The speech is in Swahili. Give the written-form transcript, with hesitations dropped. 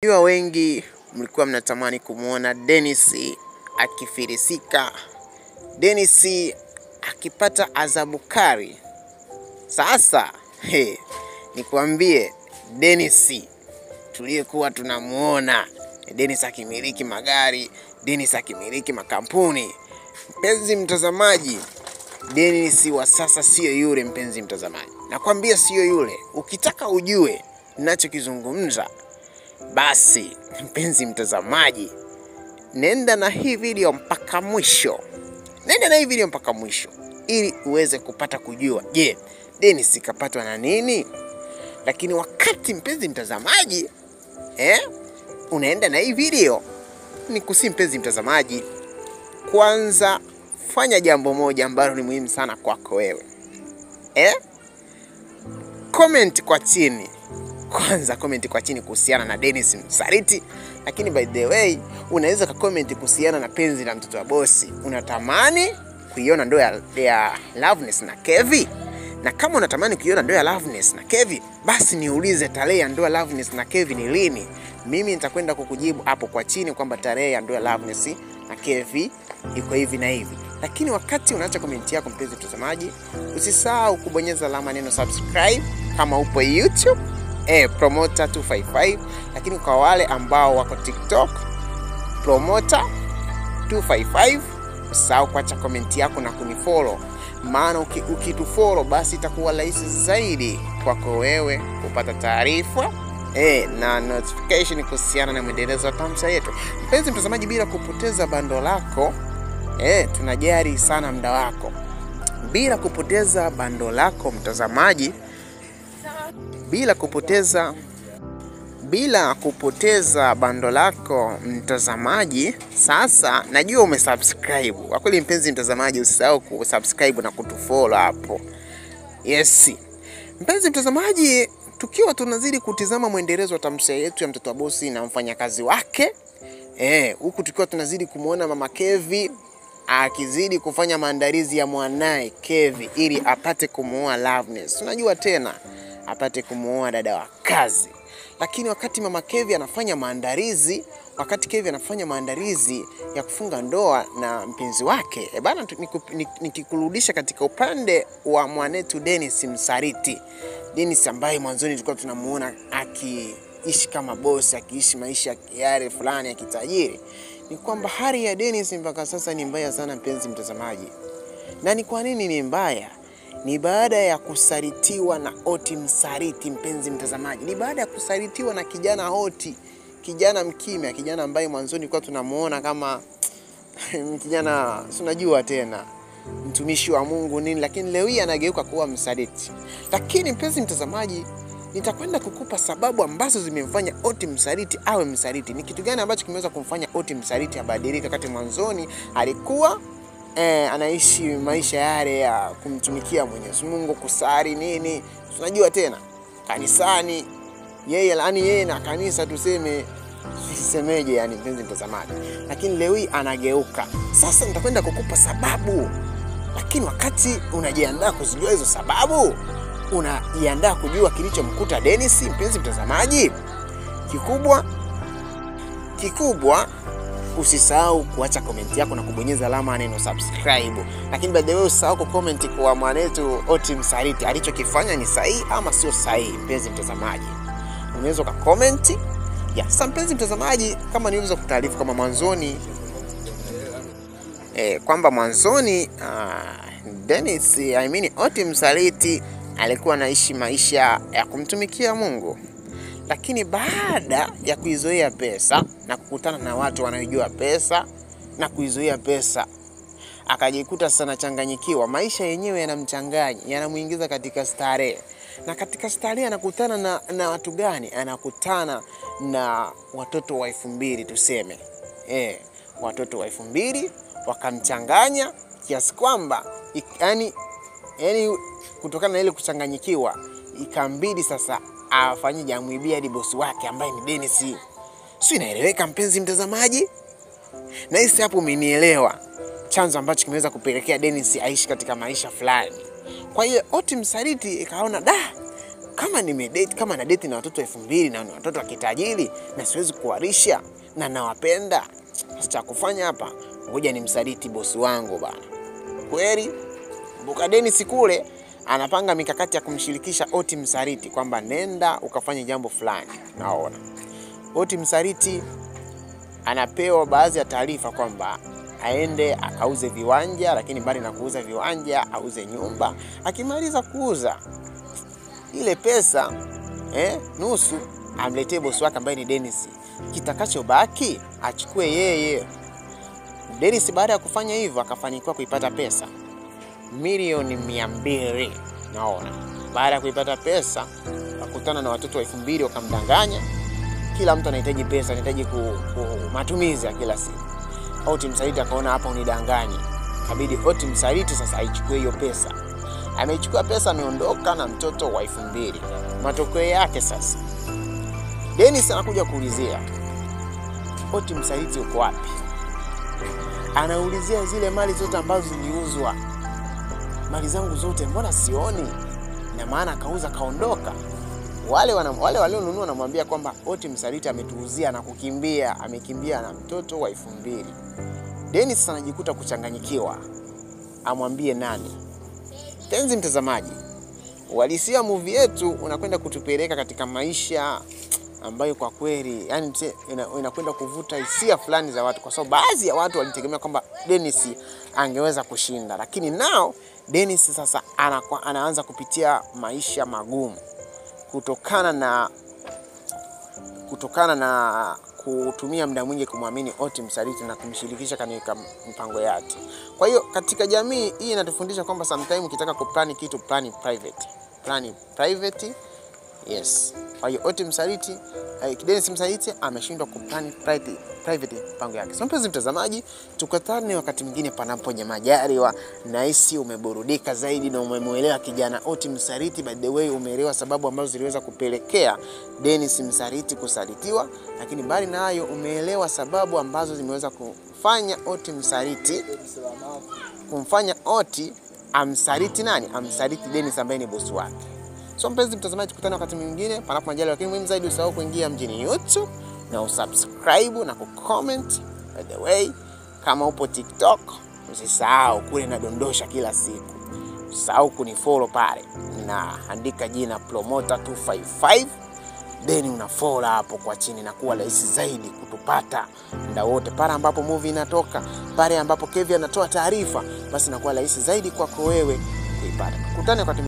Najua wengi mlikuwa mnatamani kumuona Dennis akifilisika, Dennis akipata adhabu kali. Sasa nikwambie, Dennis tuliyekuwa tunamuona Dennis akimiliki magari, Dennis akimiliki makampuni, mpenzi mtazamaji, Dennis wa sasa sio yule. Mpenzi mtazamaji, nakwambia sio yule. Ukitaka ujue ninachokizungumza, basi mpenzi mtazamaji, nenda na hii video mpaka mwisho. Nenda na hii video mpaka mwisho ili uweze kupata kujua, je, Dennis kapatwa na nini? Lakini wakati mpenzi mtazamaji, unaenda na hii video, nikusi mpenzi mtazamaji, kwanza fanya jambo moja ambalo ni muhimu sana kwako wewe. Comment kwa chini. Kwanza comment kwa chini kuhusiana na Dennis Msaliti. Lakini by the way, unaweza ka-comment kuhusiana na penzi la mtoto wa bosi. Unatamani kuiona ndoa ya Loveness na Kevi? Na kama unatamani kuiona ndoa ya Loveness na Kevi, basi niulize tarehe ya ndoa Loveness na Kevi ni lini. Mimi nitakwenda kukujibu hapo kwa chini kwamba tarehe ya ndoa Loveness na Kevi iko hivi na hivi. Lakini wakati unaacha comment yako mpenzi mtazamaji, usisahau kubonyeza alama neno subscribe kama upo YouTube, Promoter 255. Lakini kwa wale ambao wako TikTok, Promoter 255, usisahau kuacha comment yako na kunifollow. Maana ukitufollow basi itakuwa rahisi zaidi kwako wewe kupata taarifa na notification kuhusiana na mwendelezo wa tamthilia yetu. Mpenzi mtazamaji, bila kupoteza bando lako, tunajali sana muda wako. Bila kupoteza bando lako mtazamaji, bila kupoteza bando lako mtazamaji, sasa najua umesubscribe. Kwa kweli mpenzi mtazamaji, usisahau kusubscribe na kutufollow hapo. Yes. Mpenzi mtazamaji, tukiwa tunazidi kutizama mwendelezo wa tamthilia yetu ya mtoto wa bosi na mfanyakazi wake, huku tukiwa tunazidi kumuona mama Kevi akizidi kufanya maandalizi ya mwanae Kevi ili apate kumuoa Loveness. Unajua tena apate kumuoa dada wa kazi. Lakini wakati mama Kevi anafanya maandalizi, wakati Kevi anafanya maandalizi ya kufunga ndoa na mpenzi wake, bana, nikikurudisha katika upande wa mwanetu Dennis Msaliti. Dennis ambaye mwanzoni tulikuwa tunamuona akiishi kama bosi, akiishi maisha yale fulani ya kitajiri. Ni kwamba hali ya Dennis mpaka sasa ni mbaya sana mpenzi mtazamaji. Na ni kwa nini ni mbaya? Ni baada ya kusalitiwa na Oti Msaliti mpenzi mtazamaji. Ni baada ya kusalitiwa na kijana Oti, kijana mkimya, kijana ambaye mwanzoni tulikuwa tunamuona kama kijana, si unajua tena, mtumishi wa Mungu nini, lakini leo hii anageuka kuwa msaliti. Lakini mpenzi mtazamaji, nitakwenda kukupa sababu ambazo zimemfanya Oti Msaliti awe msaliti. Ni kitu gani ambacho kimeweza kumfanya Oti Msaliti abadilike wakati mwanzoni alikuwa anaishi maisha yale ya kumtumikia Mwenyezi Mungu, kusali nini, tunajua tena kanisani, yeye yani yeye na kanisa tuseme sisemeje, yani mpenzi mtazamaji. Lakini leo hii anageuka. Sasa nitakwenda kukupa sababu. Lakini wakati unajiandaa kuzijua hizo sababu, unajiandaa kujua kilichomkuta Dennis mpenzi mtazamaji. Kikubwa usisahau kuacha comment yako na kubonyeza alama neno subscribe. Lakini by the way, usisahau kucomment kwa mwanetu Oti Msaliti alichokifanya ni sahihi ama sio sahihi mpenzi mtazamaji. Unaweza uka-comment. Ya, sasa mpenzi mtazamaji, kama niliweza kutaarifu kama mwanzoni kwamba mwanzoni Dennis, I mean Oti Msaliti alikuwa anaishi maisha ya kumtumikia Mungu. Lakini baada ya kuizoea pesa na kukutana na watu wanaojua pesa na kuizoea pesa, akajikuta sasa anachanganyikiwa. Maisha yenyewe yanamchanganya, yanamuingiza katika starehe. Na katika starehe anakutana na watu gani? Anakutana na watoto wa 2000 tuseme. Watoto wa 2000 wakamchanganya kiasi kwamba yani kutokana na ile kuchanganyikiwa ikambidi sasa afanye amwibie hadi bosi wake ambaye ni Dennis. Si inaeleweka mpenzi mtazamaji? Na hisi hapo umenielewa chanzo ambacho kimeweza kupelekea Dennis aishi katika maisha fulani. Kwa hiyo Oti Msaliti ikaona da, Kama nimedate, kama na date na watoto 2000 na ni watoto wa kitajiri na siwezi kuwarisha na nawapenda, sasa kufanya hapa, ngoja nimsaliti bosi wangu bana. Kweli Mbuka Dennis kule anapanga mikakati ya kumshirikisha Oti Msaliti kwamba nenda ukafanye jambo fulani. Naona Oti Msaliti anapewa baadhi ya taarifa kwamba aende akauze viwanja, lakini mbali na kuuza viwanja auze nyumba. Akimaliza kuuza ile pesa nusu amletee bosi wake ambaye ni Dennis, kitakachobaki achukue yeye. Dennis baada ya kufanya hivyo akafanikiwa kuipata pesa milioni 200. Naona baada ya kuipata pesa akutana na watoto wa 2000 wakamdanganya. Kila mtu anahitaji pesa, anahitaji matumizi ya kila siku. Oti Msaliti akaona hapa unidanganye, kabidi Oti Msaliti sasa aichukue hiyo pesa. Ameichukua pesa, ameondoka na mtoto wa 2000. Matokeo yake sasa Dennis anakuja kuulizia Oti Msaliti uko wapi? Anaulizia zile mali zote ambazo ziliuzwa, mali zangu zote mbona sioni? Na maana akauza kaondoka. Wale walionunua wanamwambia kwamba Oti Msaliti ametuuzia na kukimbia, amekimbia na mtoto wa 2000. Dennis anajikuta kuchanganyikiwa, amwambie nani? Penzi mtazamaji, uhalisia movie yetu unakwenda kutupeleka katika maisha ambayo kwa kweli yani inakwenda kuvuta hisia fulani za watu, kwa sababu baadhi ya watu walitegemea kwamba Dennis angeweza kushinda, lakini nao Dennis sasa anaanza kupitia maisha magumu kutokana na kutumia muda mwingi kumwamini Oti Msaliti na kumshirikisha katika mpango yake. Kwa hiyo katika jamii hii inatufundisha kwamba sometimes ukitaka kuplani kitu, plani private. Plani private. Yes. Kwa hiyo Oti Msaliti, Dennis Msaliti ameshindwa kuplani private mpango yake. So mpenzi mtazamaji, tukutane wakati mwingine panapo majaliwa. Nahisi umeburudika zaidi na umemuelewa kijana Oti Msaliti. By the way, umeelewa sababu ambazo ziliweza kupelekea Dennis Msaliti kusalitiwa, lakini mbali na hayo umeelewa sababu ambazo zimeweza kufanya Oti Msaliti kumfanya Oti amsaliti nani? Amsaliti Dennis ambaye ni bosi wake. So mpenzi mtazamaji, tukutane wakati mwingine panapo majaliwa, lakini muhimu zaidi usahau kuingia mjini YouTube na usubscribe na kucomment. By the way, kama upo TikTok usisahau kule nadondosha kila siku. Usisahau kunifollow pale na andika jina Promoter 255, then una follow hapo kwa chini na kuwa rahisi zaidi kutupata muda wote pale ambapo movie inatoka, pale ambapo Kevin anatoa taarifa, basi inakuwa rahisi zaidi kwako wewe kuipata. Tukutane wakati